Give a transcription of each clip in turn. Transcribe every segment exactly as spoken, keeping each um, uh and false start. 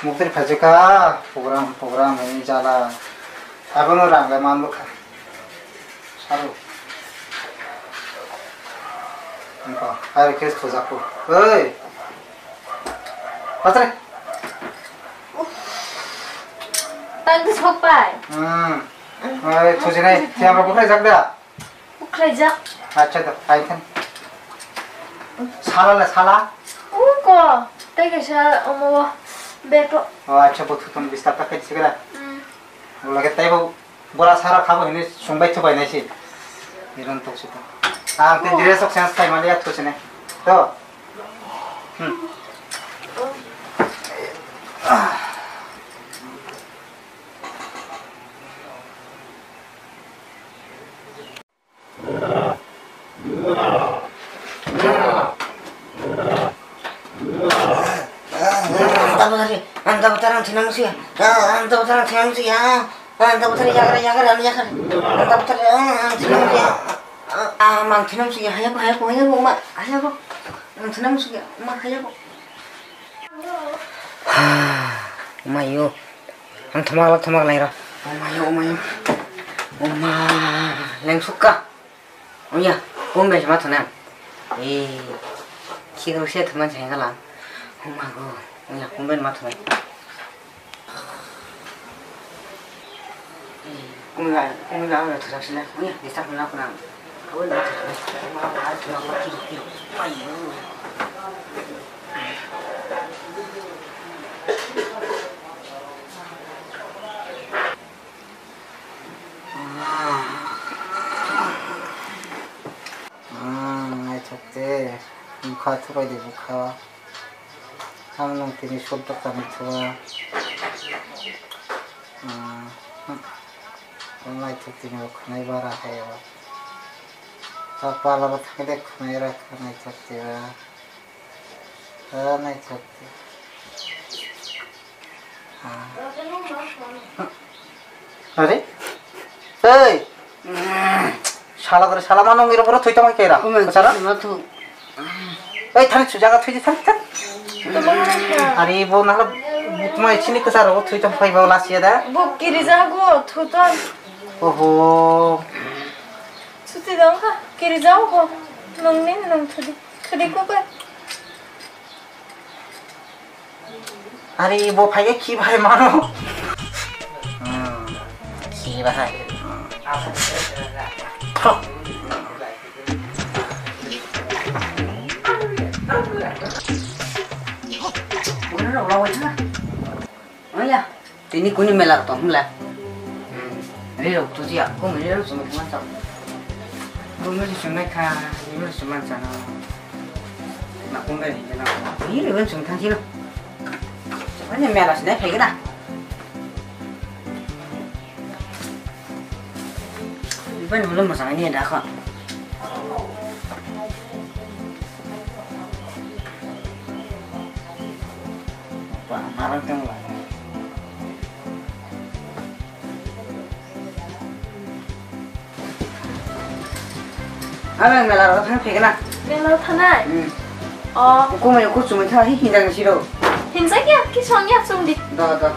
Muktri phaijaka, program, program hwnwi jala. Abono rang le man bwkha. Saru. Wngkha, hai khe thujakku. Oi. Patre. Tang khe sok pai. Hmm. Oi, thujinai, thiyama bukhai jak da. Bukhai jak. Acha da, ai khan. Sala le sala. Ungko, tei kaisa omo beto. Oh, acha, bo thutum bistar ta khai sikra. Hmm. Lage tei bo. Bora sara khabo hini sungbai thubai nai si. Iron tok si to. Ang te dress ok sense khai mali ya thu sine. To. Hmm. Anta bwtharang thinang siya. Anta bwtharang thinang siya. Anta bwthar yagra yagra yagra. Anta bwthar ang thinang siya. Mang thinang siya. Hayako hayako hayako ma hayako. Ang thinang siya ma hayako. Mayo. Ang thamak lak thamak lai ra. Mayo mayo. Ma leng sukka. Oya, kumbe ma thana. Eh, khi ko se thama jai gala. Huma go. Oya, kumbe ma thana. Kumbe, kumbe ma thana sila. Oya, dista khuna khuna. Kumbe ma thana. Ma ma thana ma khi khi. Ayo. Naithok de, bwkha thubai de bwkha. Ang nung tini sodok kami thua. Naithok tini bo khwnai bara hai o. Ta pala bo thangde khwnai ra khwnai thok de ba. Are? Ei! Sala gore, sala mano ngiro boro thwi tongoi kera. Sala? Ei, thani sujaga thwi di, thani, thani. Are, bo nalo bukma ichini kwcharo thwi tong phai bo lasiya da. Bo kirijago, thuton. Oho. Suti dong kha, kirijago bo. Nungni nung thudi. Thudi ko kha. Are, bo phai khe khi bahai mano. Hmm, khi bahai. Hmm. Oya. Tini kuni mela tong hwnla. Rirok tuji ya, kung rirok chumui thangma chao. Kung rirok chumui kha, rirok chumui chana. Na kung bai ni na. Rirok chumui thang sino. Ani mela sini phai gana. Iban belum masang ini dah kok. Wah, marang tong lah. Abang mela ro thang phegna. Mela thanai? Hmm. Oh. Kumai ku chumui tha hi hinjang siro. Hinjak ya, ki song ya sung di. Da, da.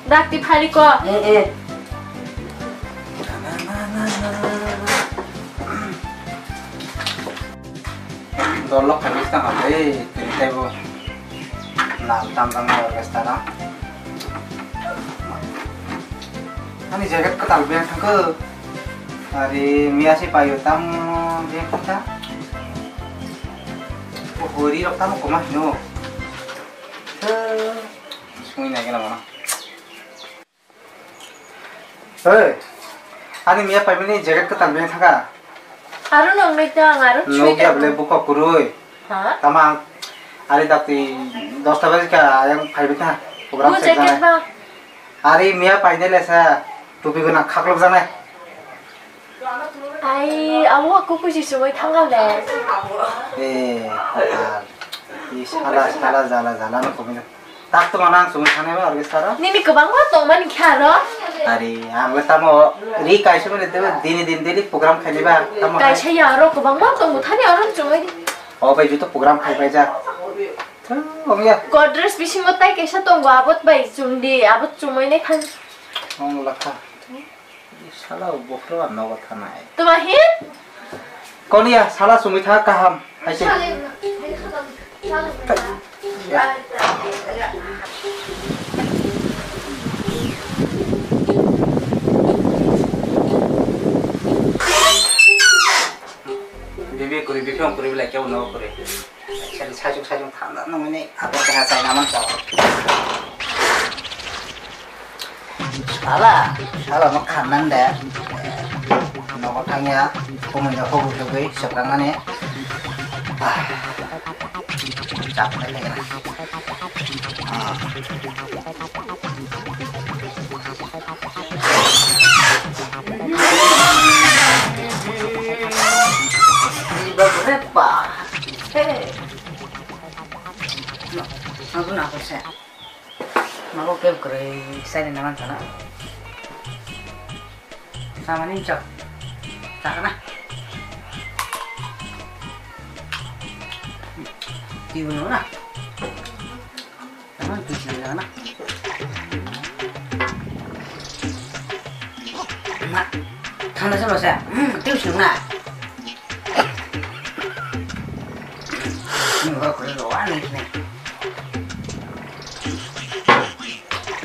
Dak di phari ko. Eh, eh. Dolok kami tang apa eh, tini tebo. Nal tam tam ni orkestra na. Ani jacket kwtal beng thangkhe. Ari miya si payo tam beng thangkha. O hori rok tamo koma hino. Sungwi nai gana mana. Hey, ani miya paimani jacket kwtal beng thangkha. Aro nong nai tang, aro chui tang. Nokya bole buko kurui. Ha? Tama ang ari dakti dosta baje ka ayang phaibi kha program se jacket ba. Ari miya paine lesa tupi guna khaklok janai. Ai, abo aku kusi sumai thangale. Eh, apa? I sala sala jala jala no komino. Tak to mana ang sumai thangale ba orkestra ro. Nini kwbangma tongmani khe aro. Ari, ang le tamo ri kaisa mene dini din daily program khaini ba tamo. Kaisa ya aro kwbangma tongo thani aro chumai. O bai juto program khai bai ja. Ongya. Godrej bisingo tai kaisa tongo, abot bai chumdi, abot chumui nai thang. Ong lakha. Sala o bokhro nogo thanai. Tuma hi? Koniya, sala sumui tha kaham. Haise. Bibi kuri, biphang kuri, belai kebo nogo kuri. Sari sajung sajung thanda nungni abo keha chaina man chao. Sala, sala no khannan de. Nogo thangya, kumui no hobu sugui seprang nani. Ah, chap nai lagi na. Ah. Babu re ba. Hey. Mabu na ko se. Mabu ke kre sai na man sana. Sama ni chok. Chakna. Tibu na. Tama twi swnam jaga na. Ma, thanda se masa. Hmm, twi swnam na. Ni horo kore ro ani ne.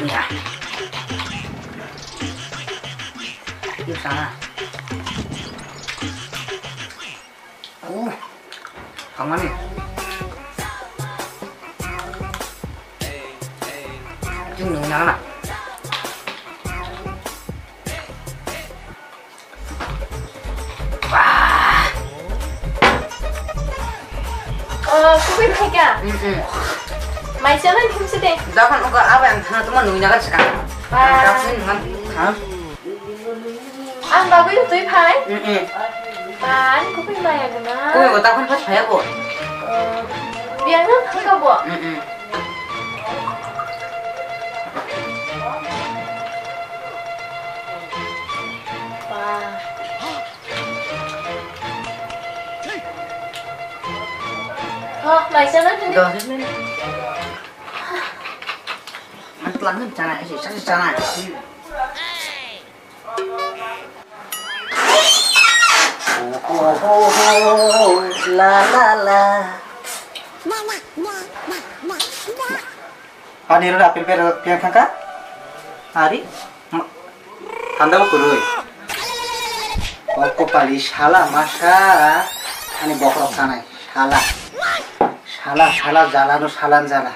Ya. Twi swnam na. Oh, hamani. Jung nung nang na. Wah. Oh, kubui phaika. Mm-mm. Mai chana khumsi de. Dakan uga abai ang thana tuma nung nang ka saka. Wah. Ang kapsin nang. Ha? Ang bagwi twi phai? Mm-mm. Ba, ani kubui maya guna. Kubui bo takhon phai phaya bo. Oh, biang no thangka bo? Mm-mm. Ba. Oh, mai sana tini. Dos minit. Ang telan kan chana, isi, isi chana. Ohohoho, la, la, la. Ani ro apple pero piang thangka? Ari? Ma-, thanda bo kwrwi. O kopali sala masa ani bokhorok sanai. Sala. Sala, sala, jala no salan jala.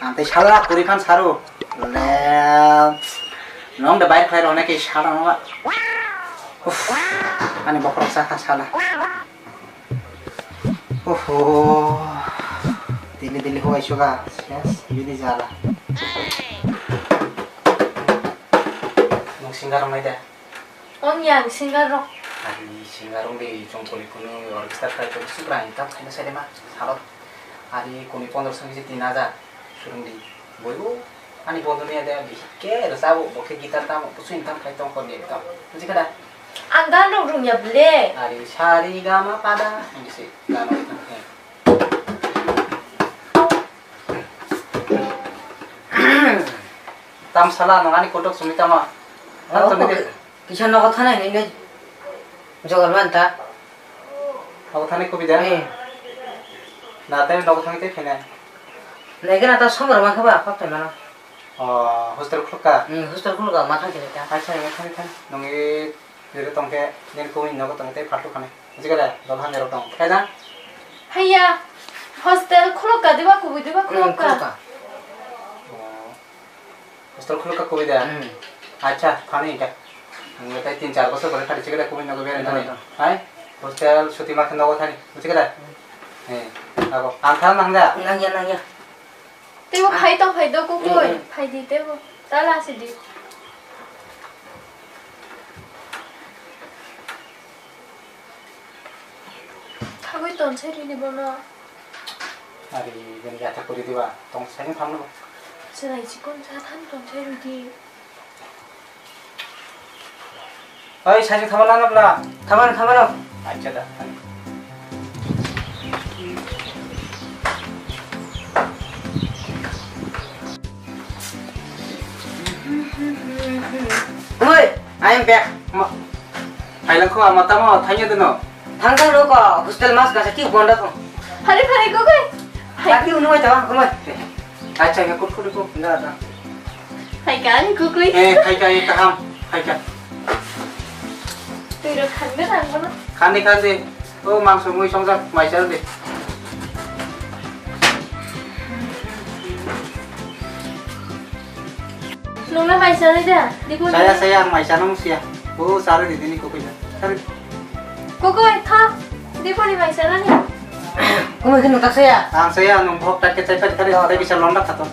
Ang tei sala kwrwi phan saro. Le, nong de bai khlai rw nai ke sala no ba. Uff, ani bokhorok sa kha sala. Oho, dili dili huai suga, ses, yuni jala. Nung singer rok nai de? Ong yang singer rok. Ani singer rok de chong kuli kunu orchestra khai to suprang tap khai na sai de ma, salo. Ani kuni pondro song je tin hajar surung di. Boibo. Ani bondhoni ade bihik khe rwchabo, bo khe guitar tamo, bwswini tamo khai tong kor ni ekdom. Buji kha da? Ang gan rok rung ya ble. Ari sa re ga ma pa da, ang se gan rok tamo khe. Tam sala no ani kotok sumi tamo. Oh, tam to ni de. Kisa nogo thanai hinwi jogar man ta. Nogo thani kubi da? Eh. Na tei nogo thani tei phainai? Nai gana ta somor ma khe ba kok thai mano. Oh, hostel khuluk ka? Hmm, hostel khuluk ka, ma thang khe ta. Acha, ya thani thani. Nungi jere tong khe, nini kubuni nogo tong tei phaltu khanai. Jigale, dol hamya rok tong. Khai da? Haiya, hostel khuluk ka diba, kubui diba, hmm, khuluk ka. Khuluk ka. Oh. Hostel khuluk ka kubui da? Hmm. Acha, thani hingkha. Ang tei tin char bosor pore khadi chikada kubui nogo berai thani. Hmm. Hai? Hostel suti ma khe nogo thani. Buji khe da? Hmm. Eh, abo. Ang thang nang da? Nangya, nangya. Teibo phai tong phai do kubui. Hmm, hmm. Phai di teibo. Ta la si di. Thagwi tonsai rini bono. Ari, bini jatha kuri diba, tong sai thang no. Chwrai chikon cha thang tonsai rudi. Oi, sai thang na bla. Thang na, thang na. Acha da. Bek. Ma. Phailangkho ama tamo thangya deno. Thangthang no ko hostel mas kasa ki bonda ko. Phari phari ko kai. Hai. Laki unu mai tawa ko mai. Acha ya kut kut ko. Nda ta. Hai ka ni kukui. Eh, khai ka, eh, kaham. Khai ka. Tui ro khande nang bono. Khande khande. O mangso mui songjak mai chal de. Nungna mai chal de. Dikun. Saya saya ang mai chal nung sia. O sare di dini kukui. Sare. Kukui tha. Dikun ni mai chal ni. Kukui kenu tak saya. Ang saya nung bhok tak ke chai pet kare. Tapi bisa londak khaton.